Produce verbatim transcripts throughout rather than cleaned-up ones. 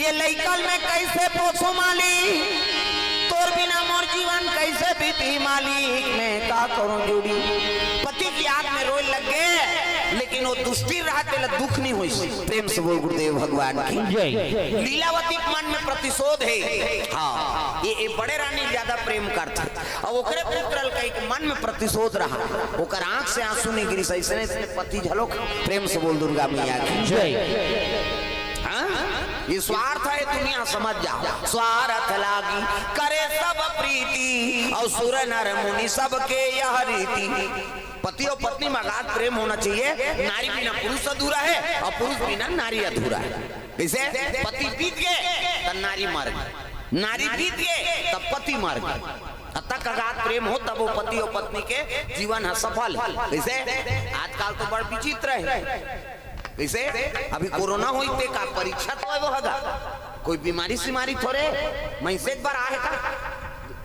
ये लइकन में कैसे पोसो मालिक, तोर बिना मोर जीवन कैसे बीती मालिक, मैं का करूं जोड़ी। पति की याद में रोए लग गए, लेकिन वो दुष्टी रहा, तेला दुख नहीं होइस। प्रेम से बोल गुरुदेव भगवान की जय। लीलावती के मन में प्रतिशोध है। हाँ, ये, ये बड़े रानी ज्यादा प्रेम करथे। अब ओकरे पुत्र लइका के मन में प्रतिशोध रहा, ओकर आंख से आंसू नहीं गिरिस, ऐसने, ऐसने पति झलोक। प्रेम से बोल दुर्गा मैया की जय। हाँ? ये स्वार्थ है, दुनिया समझ जाओ, स्वार्थ लागी करे सब प्रीति, और सुर नर मुनि सबके यह रीति। पति और पत्नी में अगाध प्रेम होना चाहिए। नारी बिना पुरुष अधूरा है और पुरुष बिना नारी अधूरा है। जैसे पति बीत गए तब नारी मर गई, नारी बीत गए तब पति मर गए। अतक अगाध प्रेम हो तब वो पति और पत्नी के जीवन ह सफल है। जैसे आजकल तो बड़ विचित्र है। जैसे अभी कोरोना होई ते का परीक्षा तो है वो हगा, कोई बीमारी सीमारी थोड़े। मैं से एक बार आहे का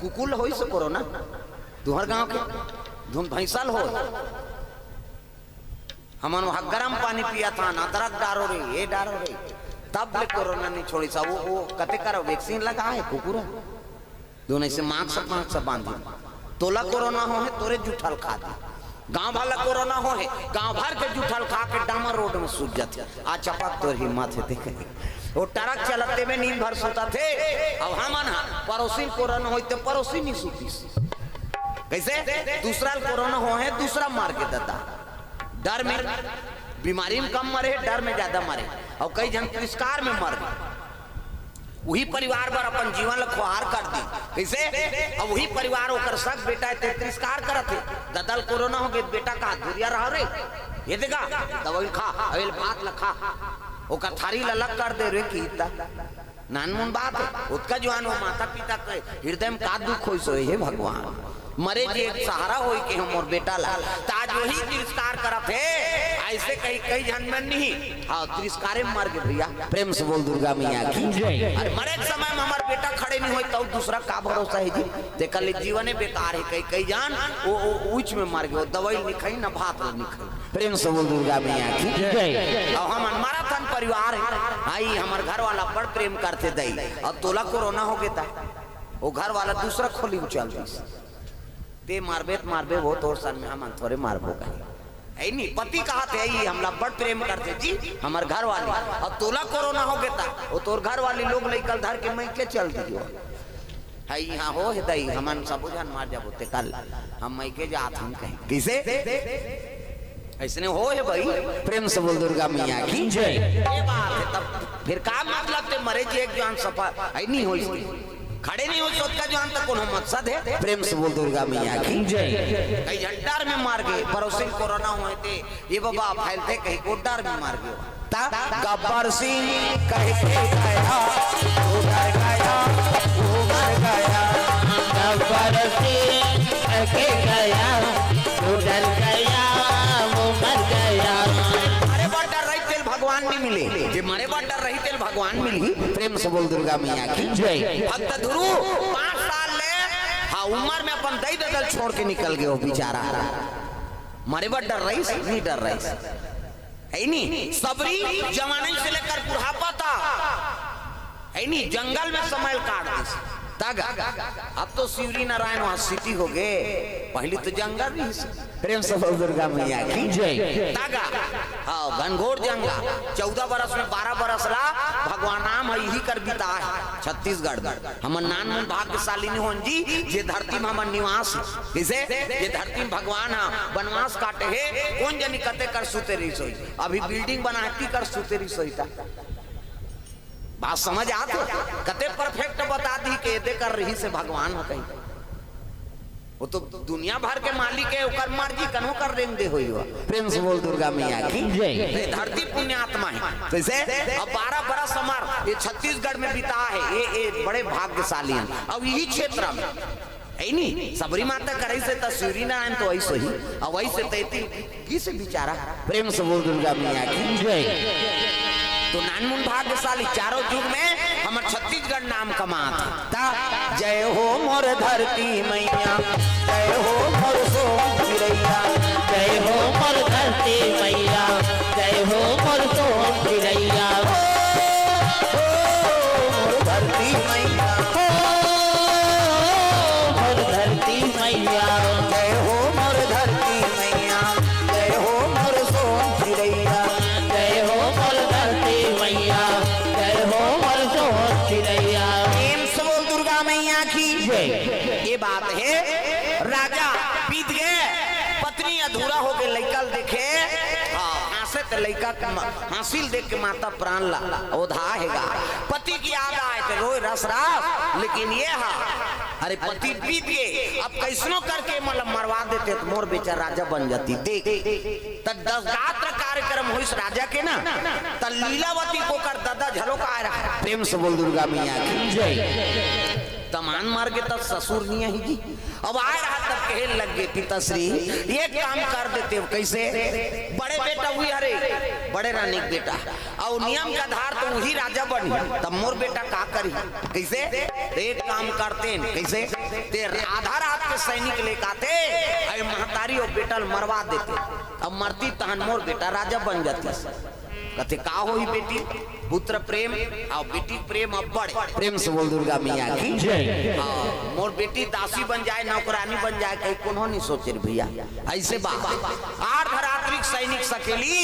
कुकुल होई से कोरोना तुहर गांव के धुन भैंसल हो। हमन वहाँ गरम पानी पिया था ना, अदरक डारो रे, ये डारो रे, तब ले कोरोना नहीं छोड़ी सा। वो, वो कते करो वैक्सीन लगा है कुकुर, दोनों से मास्क, मास्क बांधी। तोला कोरोना हो है, तोरे जुठल खा दे। गांव भर ला कोरोना हो है, गांव भर के जुठल खा के डामर रोड में सूत जाते। आ चपक तोर हिम्मत है, देख। वो ट्रक चलते में नींद भर सोता थे। अब हमन हा पड़ोसी कोरोना होई तो पड़ोसी नहीं सूतीस। कैसे? दूसरा कोरोना हो है, दूसरा मार के देता। डर में, बीमारी में कम मरे, डर में ज्यादा मरे। और कई झन तिरस्कार में मर गए। वही परिवार बर अपन जीवन ला खुआर कर दी। कैसे? अब वही परिवार ओकर सग बेटा ते तिरस्कार करत हे। ददल कोरोना हो गए, बेटा का धुरिया रहा रे, ये देखा दवाई खा, अवेल भात ला खा, ओकर थारी ला अलग कर दे रे की इतना। नानमुन बात है, ओतका जुआन वो माता पिता के हृदय में का दुख होइस होही, हे भगवान। मरे जी एक सहारा होई के हम मोर बेटा ला, त आज वही तिरस्कार करत हे। ऐसे कई, कई झन मन नहीं, हाँ, तिरस्कारे में मर गए भैया। प्रेम से बोल दुर्गा मैया की जय। अरे मरे के समय में हमार बेटा खड़े नहीं होई, तो दूसरा का भरोसा है जी? तेकर ले जीवने बेकार है। कई, कई झन वो, वो ऊंच में मर गए, वो दवाई नहीं खाई, ना भात नहीं खाई। प्रेम से बोल दुर्गा मैया की जय। अब हमन मराथन परिवार है, आई हमर घर वाला बड़ प्रेम करथे दई, अब तोला कोरोना हो गए ता, वो घर वाला दूसरा खोली उछल दिस। ते मारबे त मारबे, वो तोर सन में हमन थोड़े मारबो कहे। ऐ नी, पति कहा थे, "ऐ हमला बड़ प्रेम करथे जी, हमर घर वाली, अब तोला कोरोना हो गए ता, वो तोर घर वाली लोग लइका ल धर के मइके चल दियो।" है यहाँ हो हे दई, हमन सबो झन मार जाबो, ते कल हम मइके जात हम कहे। किसे? ऐसने हो हे भाई, प्रेम से बोल दुर्गा मैया की जय। ये बात है, तब फिर का मतलब ते मरे जी एक जुआन सफा, ऐ नहीं हो इसकी। खड़े नहीं हो सोत का जुआन तक कोनो मकसद है। प्रेम से बोल दुर्गा मैया की जय। कई झन डर में मार गए, पड़ोसी कोरोना हुए थे, ये बाबा फैलते कहीं को डर में मार गए। ता गब्बर सिंह कह के गया, वो डर गया, वो मर गया। गब्बर सिंह कह के गया, वो डर गया, वो मर गया। अरे बड़ डर रही तेल भगवान नहीं मिले, जे मरे बड़ डर रही तेल भगवान मिली। प्रेम से बोल दुर्गा मैया की जय। भक्त ध्रुव पाँच साल ले, हाँ, उम्र में अपन दई ददल छोड़ के निकल गए हो बेचारा। मरे बड़ डर रहीस, नहीं डर रहीस। है नी, सबरी जवानी से लेकर बुढ़ापा था। है नी, जंगल में समय काट दिस। तग, अब तो शिवरी नारायण वहाँ सिटी हो गए, पहले तो जंगल रहीस। प्रेम से बोल दुर्गा मैया की जय। तग, हाँ, घनघोर जंगल, चौदह बरस में बारह बरस ला भगवान राम है, यही कर बिता है छत्तीसगढ़ में। हमर नानमुन भाग्यशाली नहीं होन जी, जे धरती में हमर निवास है। किसे? जे धरती में भगवान ह बनवास काटे हे, कोन जनी कते कर सुते रहीस होही। अभी बिल्डिंग बना है, ती कर सुते रहीस होही ता। बात समझ आत हे? कते परफेक्ट बता दी के एदे कर रहीस हे भगवान ह कहीं। वो तो दुनिया भर के मालिक है, ओकर मर्जी कन्हो कर रेंग दे होई हो। प्रेम से बोल दुर्गा मैया की जय। ये धरती पुण्यात्मा है। कैसे? अब बारह बरस हमार ये छत्तीसगढ़ में बिता है, ये, ये बड़े भाग्यशाली हैं। अब यही क्षेत्र में, है नी? सबरी माता करे से त शिवरी नारायण तो ऐसे ही, अब ऐसे तो इतनी किस बेचारा। प्रेम से बोल दुर्गा मैया की जय। तो नानमुन भाग्यशाली चारों युग में हमर छत्तीसगढ़ नाम कमात हे। ता जय हो मोर धरती मैया, जय हो मोर सोन चिरैया। जय हो मोर धरती मैया, जय हो मोर सोन चिरैया। हो, हो, अधूरा हो गए, लइका ल देखे, हाँ, हाँसे त लइका के म-, हाँसी ल देख के माता प्राण ला ओधा हे गा। पति के याद आए त रोए रस रस, लेकिन ये हा, अरे पति बीत गए, अब कैसनो करके मतलब मरवा देते त मोर बेटा राजा बन जाती। देख, त दस गात्र कार्यक्रम होइस राजा के ना, त लीलावती कोकर ददा झलो का आए रहा। प्रेम से बोल दुर्गा मैया की जय। तमान मर गे तब ससुर नहीं आई जी। अब आए रहा तब कहे लग गए, "पिताश्री, एक काम कर देते हो।" "कैसे?" "बड़े बेटा वही हरे, बड़े रानी के बेटा, और नियम के आधार तो वही राजा बनी, तब मोर बेटा का करी?" "कैसे?" "एक काम करते हैं।" "कैसे?" "ते आधा रात के सैनिक लेके आते, अरे महतारी और बेटा ल मरवा देते, अब मरती तहन मोर बेटा राजा बन जाती।" कथे, "का होही बेटी, पुत्र प्रेम, अउ बेटी प्रेम अब्बड़।" प्रेम से बोल दुर्गा मैया की जय। हाँ, मोर बेटी दासी बन जाए, नौकरानी बन जाए, कहीं कोनो नहीं सोचे रे भैया। ऐसे बात, अर्धरात्रि सैनिक सकेली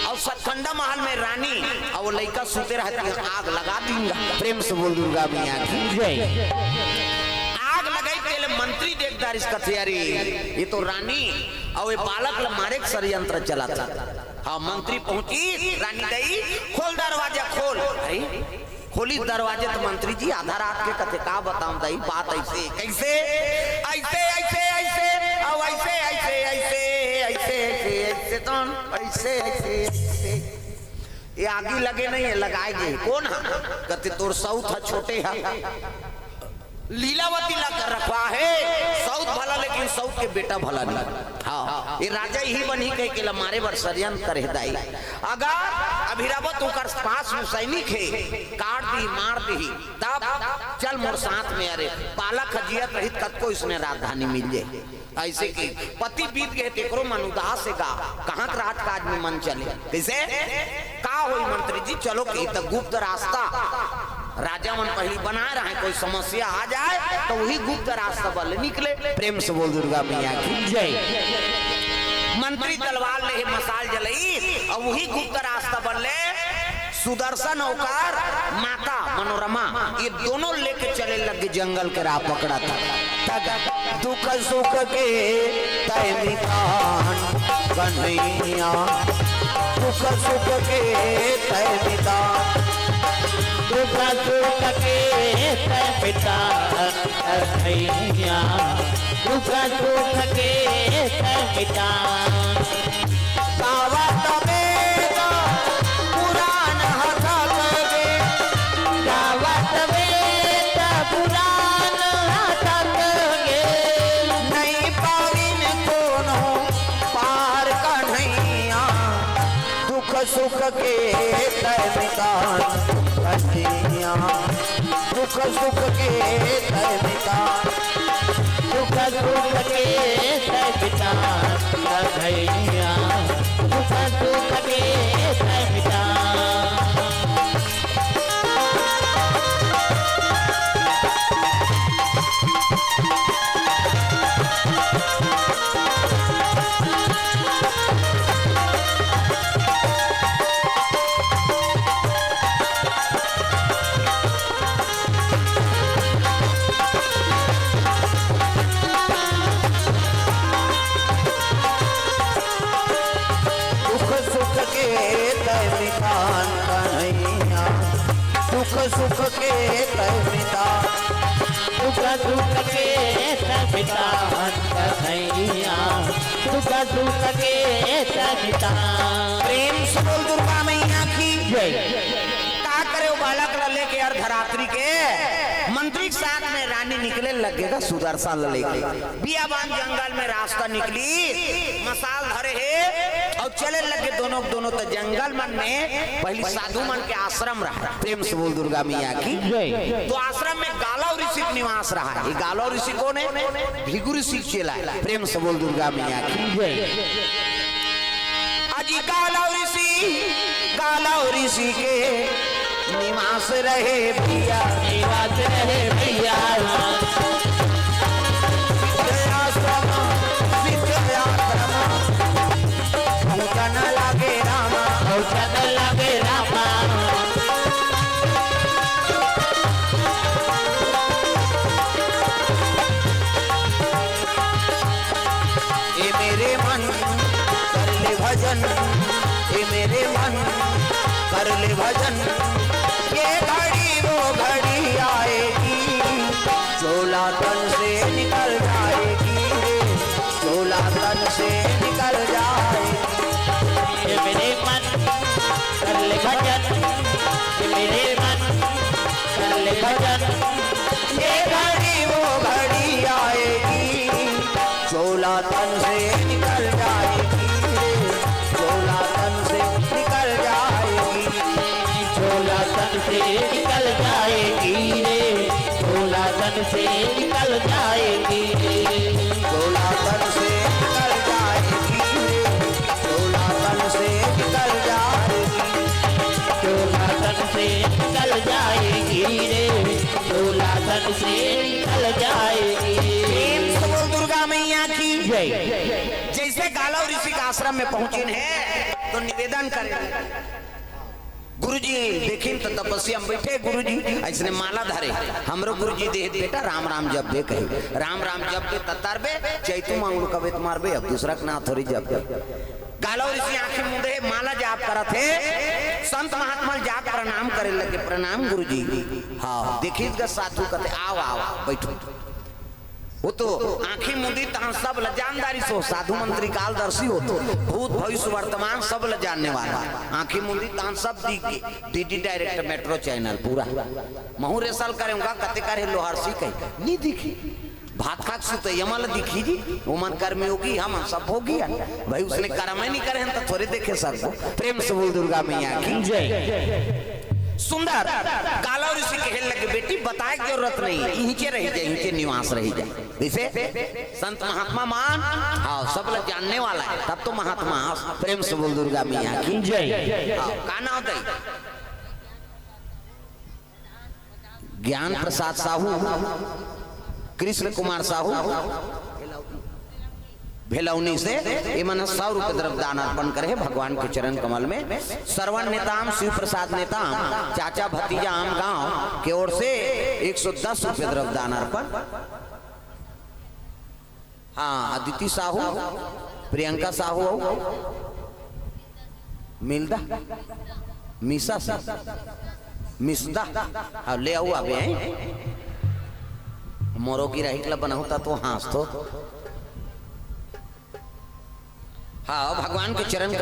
अउ सतखंडा महल में रानी, अउ वो लइका सुते रहती है, आग लगा दूंगा। प्रेम से बोल दुर्गा मैया की जय। आग लगाई, पहले मंत्री देख डारिस, कथे, "अरे, ये तो रानी अउ ये बालक ल मारे के षड्यंत्र चला था।" हाँ, मंत्री पहुंची, "रानी दई, खोल दरवाजा, खोल।" अरे, खोली दरवाजे तो मंत्री जी आधा रात के कथे, "का बताऊं दई, बात ऐसे।" "कैसे?" "ऐसे, ऐसे, ऐसे, अउ ऐसे, ऐसे, ऐसे, ऐसे, ऐसे, ऐसे, तो ऐसे, ऐसे, ऐसे।" "ये आगी लगे नहीं है, लगाए गए।" "कौन है?" कथे, "तोर सौत ह, छोटे ह।" लीलावती ला कर रखवा है, सौत भला लेकिन सौत के बेटा भला नहीं। हाँ, ये राजा ही बनी कह के ला मारे बर षड्यंत्र करे दाई। अगर अभिरावत ओकर पास में सैनिक है, काट दी, मार दी, तब चल मोर साथ में, अरे बालक ह जियत रहित कतको इसने राजधानी मिल जाए। ऐसे कि पति बीत गए तेकरो मन उदास हे गा, कहाँ के राजकाज में मन चले। कैसे? का होई मंत्री जी, चलो कि त गुप्त रास्ता राजा मन पहली बना रहे, कोई समस्या आ जाए तो वही गुप्त रास्ता बल ले निकले। प्रेम से बोल दुर्गा मैया की जय। मंत्री तलवार ले हे, मसाल जलई, और वही गुप्त रास्ता बल ले सुदर्शन ओकर माता मनोरमा, ये दोनों लेके चले लगे जंगल के राह पकड़ा था। तग दुख सुख के तय मितान कन्हैया, दुख सुख के तय मितान। दुख सुख के तय मितान कन्हैया, दुख सुख के तय मितान। गावत वेद पुराण ह थक गे, गावत वेद पुराण ह थक गे। नइ पाविन कोनो पार कन्हैया, दुख सुख के तय मितान कन्हैया, दुख सुख के तय मितान। दुख सुख के तय मितान कन्हैया, दुख सुख के तय मितान। दुख सुख के तय मितान कन्हैया, दुख सुख के तय मितान। दुख सुख के तय मितान कन्हैया, दुख सुख के तय मितान। प्रेम से बोल दुर्गा मैया की जय। का करे, वो बालक ला लेके अर्धरात्रि के मंत्री के साथ में रानी निकले लगे गा सुदर्शन ला लेके। बियाबान जंगल में रास्ता निकली, मसाल धरे हे और चले लगे दोनों, दोनों तो जंगल मन में पहली साधु मन के आश्रम रहा। प्रेम से बोल दुर्गा मैया की जय। तो आश्रम में गालव ऋषि के निवास रहा है। ये गालव ऋषि कौन है? भृगु ऋषि के चेला है। प्रेम से बोल दुर्गा मैया की जय। अजी गालव ऋषि, गालव ऋषि के निवास रहे भैया, निवास रहे भैया। सिद्ध आश्रम, सिद्ध आश्रम, पहुँचन लागे रामा, पहुँचन लागे रामा। ए मेरे मन कर ले भजन, ये घड़ी वो घड़ी आएगी, झोला तन से निकल जाएगी रे, झोला तन से निकल जाएगी। ये मेरे मन, कर ले भजन, ये मेरे मन, कर ले भजन, ये घड़ी वो घड़ी आएगी, झोला तन से निकल जाएगी रे, झोला तन से निकल जाएगी। झोला तन से निकल जाएगी रे, झोला तन से निकल जाएगी। झोला तन से निकल जाएगी रे, झोला तन से निकल जाएगी। झोला तन से निकल जाएगी रे, झोला तन से निकल जाएगी। प्रेम से बोल दुर्गा मैया की जय। जैसे गालव ऋषि के आश्रम में पहुंचिन हे तो निवेदन करे, गुरुजी देखिन त तपस्या में बैठे गुरुजी, अइसने माला धरे, हमरो गुरुजी देहे त बेटा राम राम जपबे कहे, राम राम जपबे त तरबे, चैतू मांगुर कबे त मारबे, अब दूसरा के नाम थोड़ी जपबे। गालव ऋषि आंखी मूंदे हे, माला जाप करत हे, संत महात्मा ल जाके प्रणाम करे लगे, प्रणाम गुरुजी। हाँ, देखिस गा साधु कथे, "आओ, आओ, आओ, बैठो।" वो तो आंखी मूंदी तहां सब ल जान डारिस, साधु मंत्री कालदर्शी हो तो, भूत भविष्य वर्तमान सब ल जानने वाला। आंखी मूंदी तहां सब दिख गे। डीडी डायरेक्ट मेट्रो चैनल पूरा। महूं रिहर्सल करेंव गा, कते करे लोहार सी कही, नी दिखी। भात खाके सुते, ये मन ल दिखी जी, वो मन कर्मयोगी, हमन सब भोगी हन। भाई, उसने कर्म ही नहीं करे हन, तो थोड़े देखे सकबो। प्रेम से बोल दुर्गा मैया की जय। सुंदर गालव ऋषि कहे लगे, "बेटी, बताए के जरूरत नहीं, इहिंचे रही जा, इहिंचे निवास रही जा।" जैसे संत महात्मा मन, हाँ, सब लोग जानने वाला है, तब तो महात्मा। प्रेम से बोल दुर्गा मैया की जय। हाँ, का नाम दई? ज्ञान प्रसाद साहू, कृष्ण कुमार साहू, भेलौनी से, इमन सौ रुपये द्रव्य दान अर्पण करे हे भगवान के चरण कमल में। श्रवण नेताम, शिव प्रसाद नेताम, चाचा भतीजा आम गांव के ओर से एक सौ दस रुपये द्रव्य दान अर्पण। हाँ, अदिति साहू, प्रियंका साहू, अउ मिलदा, मिसा से, मिसदा, हाँ, ले आऊ आबे, हैं? मोरो गिराहिक ला बनाहू ता तो हाँस तो। हाँ, भगवान के चरण